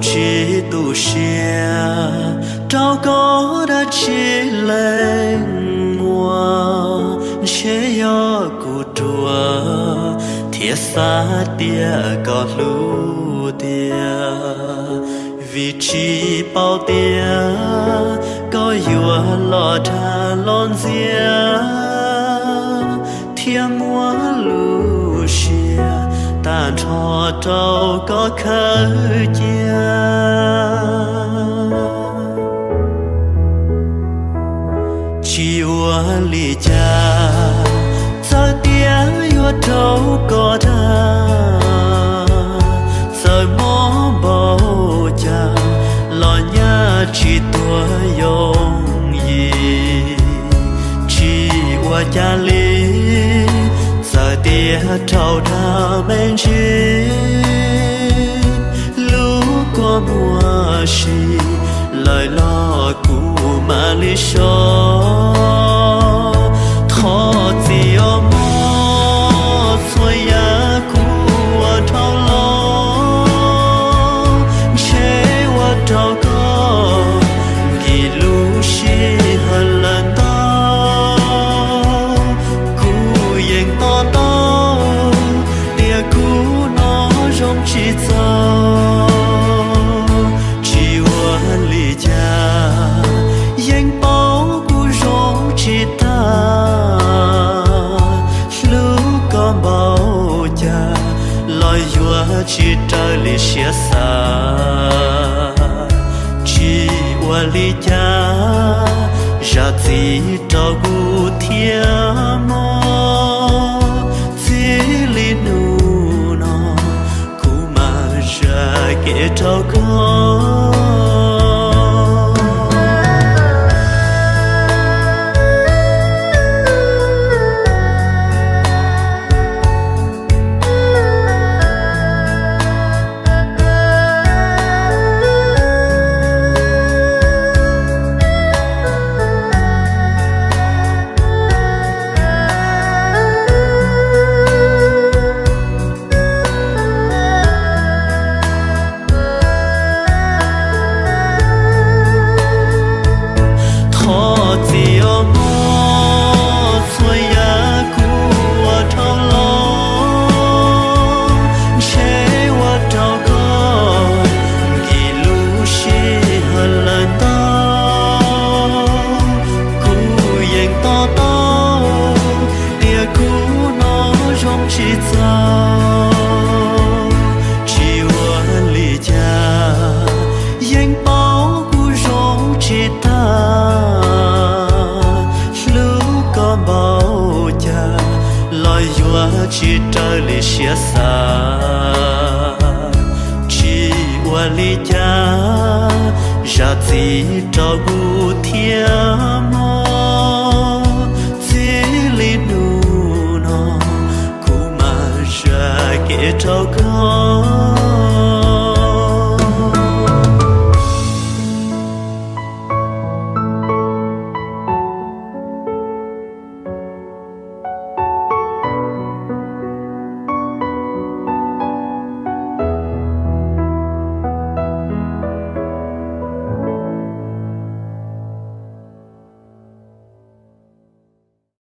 Tsis tu siab rau koj dab tsi leej muam, ntshe yog kuv ruam thiaj xav tias koj hlub tiag, vim tsis paub tias koj yuav los dag los ntxias thiab muab lub siab tag nrho rau koj khaws cia. Tsis ua li cas, txawm tias yuav raug koj dag, txawm mob npaum cas los nyaj tsis tuag yooj yim. Tsis ua cas li, txawm tias raug dag me ntsis, lub kua muag si lawm los kuv mam li so. Thov txim os mog, txhua yam kuv ua dhau los, ntshe ua rau koj nkim lub sij hawm lawm ntau. Kuv yeej to taub tias kuv hnov zoo tsis txaus. Tsis ua li cas, yeej paub kuv zoo tsis tag, hlub koj npaum cas los yuav tsis raws li siab xav. Tsis ua li cas, zam txim rau kuv thiab mog, txij li hnub no kuv mam zam kev rau koj. Thov txim os mog, txhua yam kuv ua dhau los, ntshe ua rau koj nkim lub sij hawm lawm ntau. Kuv yeej to taub tias kuv hnov zoo tsis txaus. Tsis ua li cas, yeej paub kuv zoo tsis tag, hlub koj npaum cas los yuav tsis raws li siab xav. Tsis ua li cas, zam txim rau kuv thiab mog.